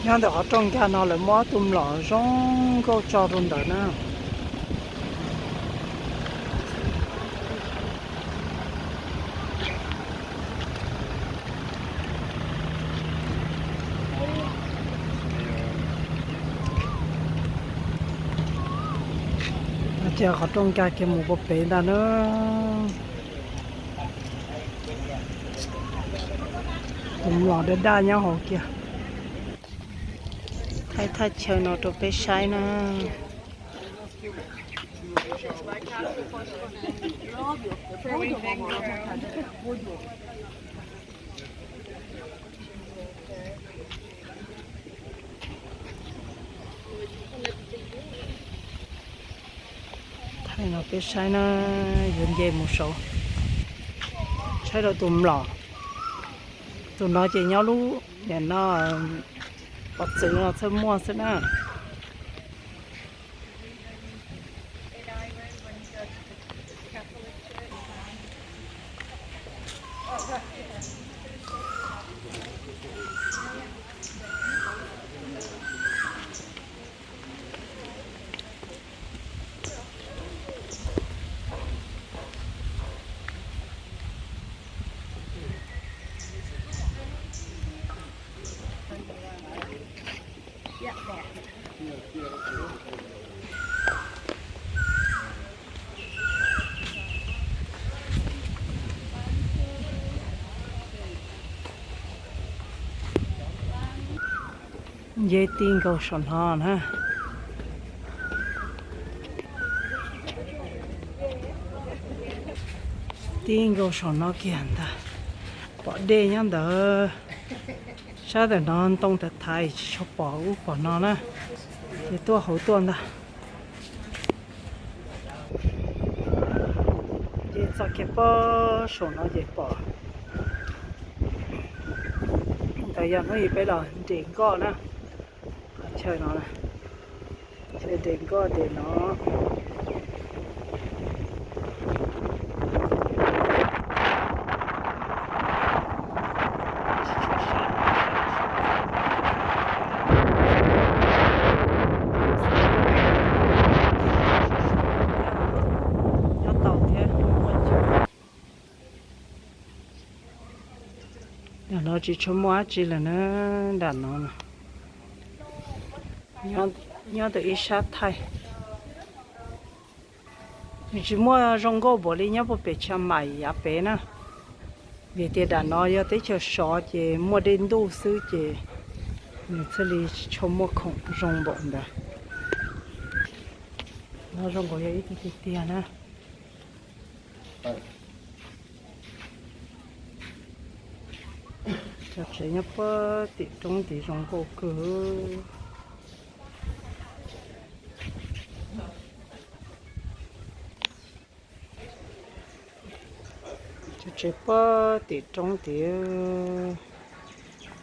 Nyob ntawm qhov rooj ncaj no lawv muab tus mlom zoo nkauj tso rau ntawd na. Ces qhov rooj ncaj kiag mus puag pem ntag na. Tus mlom daj daj nyob hauv kiag. Thaij thaj chaw no rau peb saib na. Thaij no peb saib na, yuav nce mus saud, saib rau tus mlom. Tus no ces nyob lub niam no, pov txwv no txhawj muaj xwb na. Nce ti nkaus saum no na. Ti nkaus saum no kiag ntag. Pom dej nyob ntawd. Sab ntawm no ntoo tawv thaiv tsis tshua pom ub pom no na. Ces tuaj hauv tuaj ntag. Ces txog kiag pob saum no ces pom. Ntawd yog hnub ib peb los nres nkoj na. Qhov chaw no, chaw nres nkoj nres no. Nyob tau thiab. Nram no tsis tshua muaj dab tsi lawm na, nram no. Nyob ntawm ib sab thaij. Nws tsis muaj zoo nkauj npaum li nyob puag pem Chiang Mai yav pem na. Vim tias nram no yog teb chaws sov ces muaj dej ntuj xwb ces nws thiaj li tsis tshua muaj khoom zoo npaum ntawd. No zoo nkaus yog ib tug tiag tiag na. Cov tsev nyob puag tim roob tid zoo nkauj kawg. Cov tsev puag tim roob tid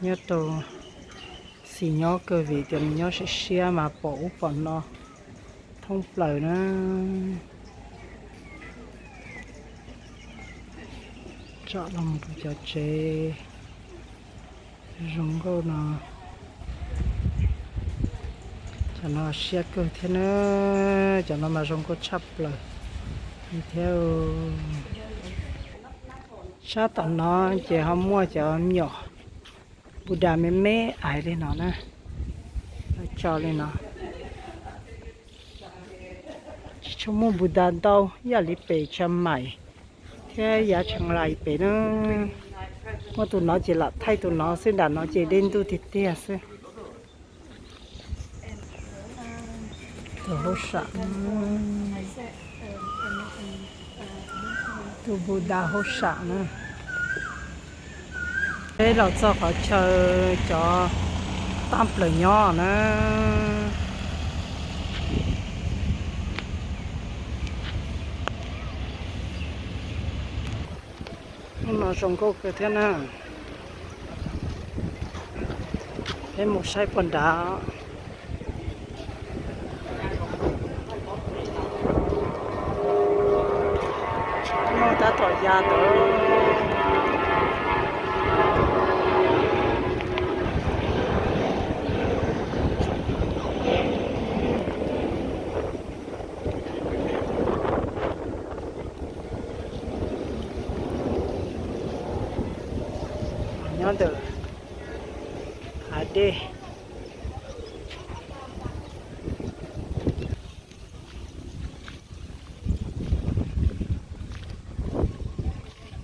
nyob rau xis nyob kawg vim tias nws nyob siab siab mas pom ub pom no thoob plaws na. Tsom los mus rau cov tsev zoo nkauj no. Cov no siab kawg thiab na, cov no mas zoo nkauj tshaj plaws li thiab. Sab tom no ces ho muaj cov me nyuam Buddha me me ais li no na, tso li no. Tsis tshua muaj Buddha ntau ib yam li pem Chiang Mai thiab yav Chiang Rai pem na. Muaj tus no ces lam thaij tus no xwb, nram no ces dej ntuj tiag tiag xwb. Tus hauj sam, tus Buddha hauj sam na. Peb los txog qhov chaw cov tag plaws nyob na. Hnub no zoo nkauj kawg thiab na. Peb mus saib puag nrad. Hnub no tab tom ya ntawd. Nyob ntawm hav dej.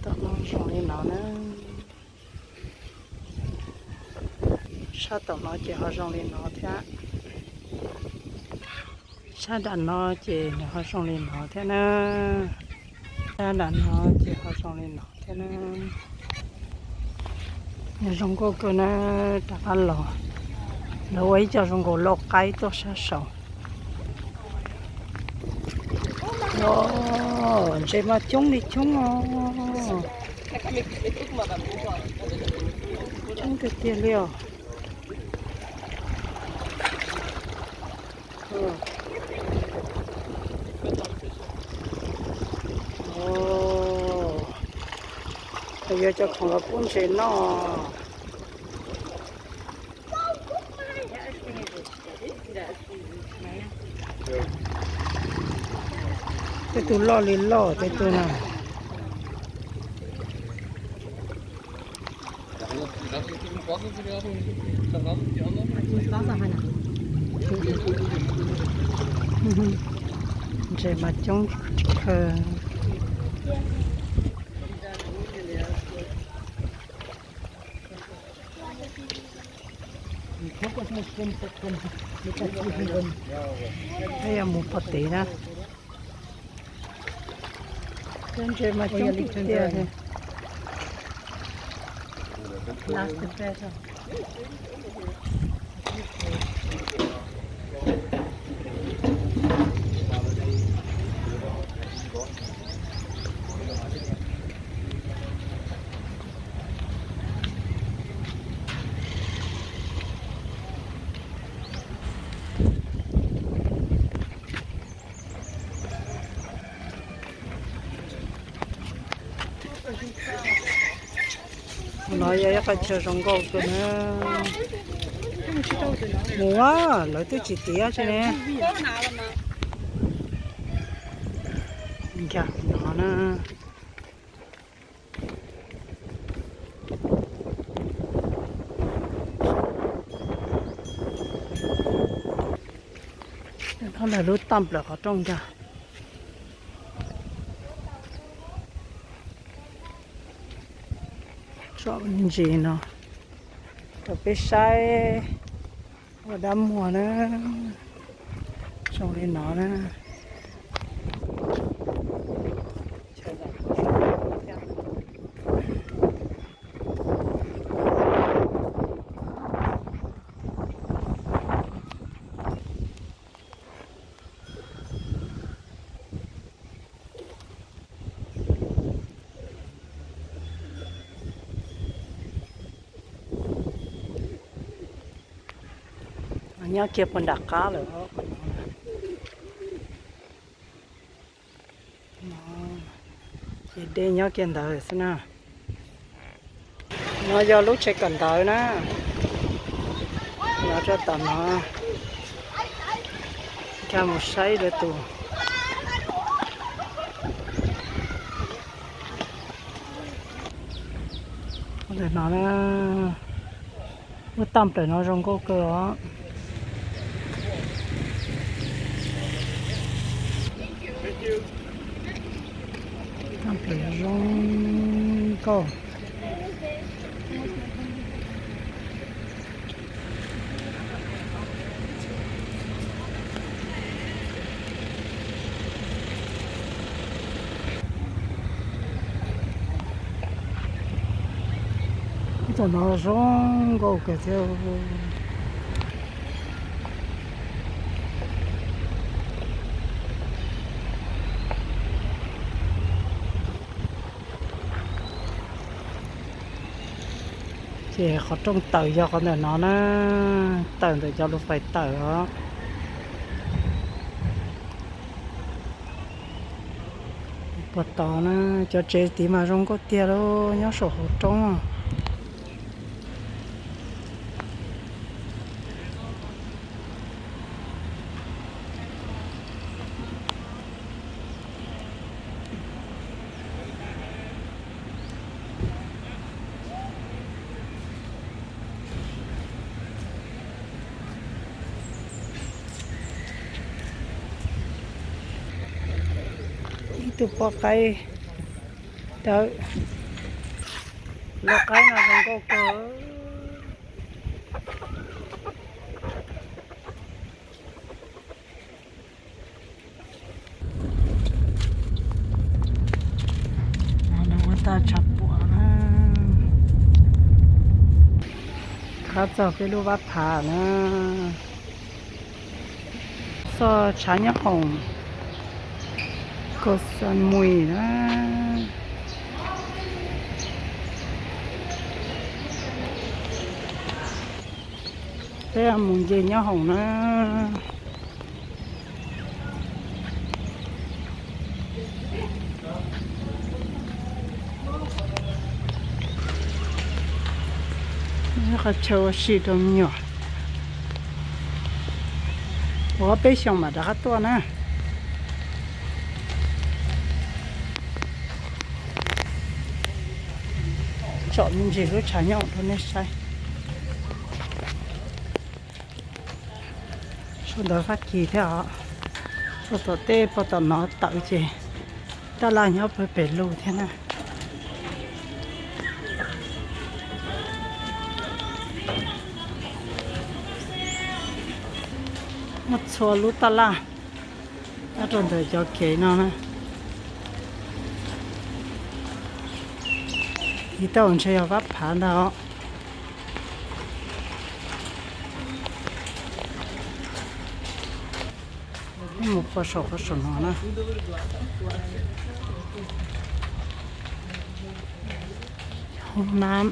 Tom no zoo li no na. Sab tom no ces ho zoo li no thiab. Sab nram no ces nws ho zoo li no thiab na. Sab nram no ces ho zoo li no thiab na. Nws zoo nkauj kawg na, rov qab los. Lawv ua ib co zoo nkaus lau qaib tuaj sab saud. Ntses mas coob li coob os. Coob tiag tiag li os. Yuav cov khoom los pub ntses noj. Tej tug loj li loj tej tug na. Ntses mas coob kawg. Peb yuav mus pov tid na. Cov ntses mas coob tiag tiag li. No yog ib qhov chaw zoo nkauj kawg na. Mus a, lawv twb tsis tiav tsi ne. Nkag no na. Lawv lub taj nplawm qhov rooj ntag. Tsom ntsis no rau peb saib ua dab muag na. Zoo li no na. Nyob kiag puag nram qab lawm. Ces dej nyob kiag ntawd xwb na. No yog lub tsev kawm ntawv na. Nyob rau tom no, nkag mus saib lwm tus. Ntawm no na, lub taj nplawm no zoo nkauj kawg os. Taj nplawm zoo nkauj. Tom no zoo nkauj kawg thiab. Ces qhov rooj tawm yog qhov ntawm no na, tawm ntawm cov lus fais tawm os. Puag tod na, cov tsev tid mas zoo nkauj tiag lauj, nyob saum hauv roob. Tus poj qaib dawb, lub qaib no zoo nkauj kawg. Ua tau tshav puam na. Qab txog peb lub vaj phav na. Txoj tshav nyob hoom Kox Xas Muis na. Peb mus nce nyob hoom na. Qhov chaw ua si rau me nyuam. Ua ob peb xyoos mam rov qab tuaj na. Tsom me ntsis lub tshav nyob rau nej saib. Sab ntawd Fab Kis thiab os. Txog tom tej pog tom no tawm ces taj laj nyob pem pem lug thiab na. Muaj txhua lub taj laj nyob rau ntawm cov kev no na. Tiv tauj ntshe yog vaj phav ntag os. Mus qhov saum qhov saum no na. Hoob nab.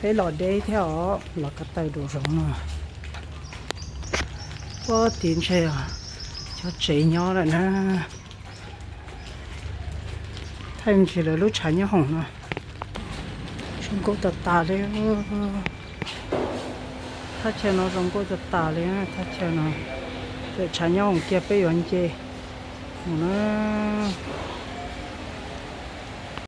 Peb los deb thiab os, los ko taw dum zoov no. Puag tid ntshe cov tsev nyob lawm na. Thaij me ntsis lawv lub tshav nyob hoom no. Zoo nkauj tas tas li. Thaj chaw no zoo nkauj tas tas li thaj chaw no. Tawm tshav nyob hoom kiag peb yuav nce mus na.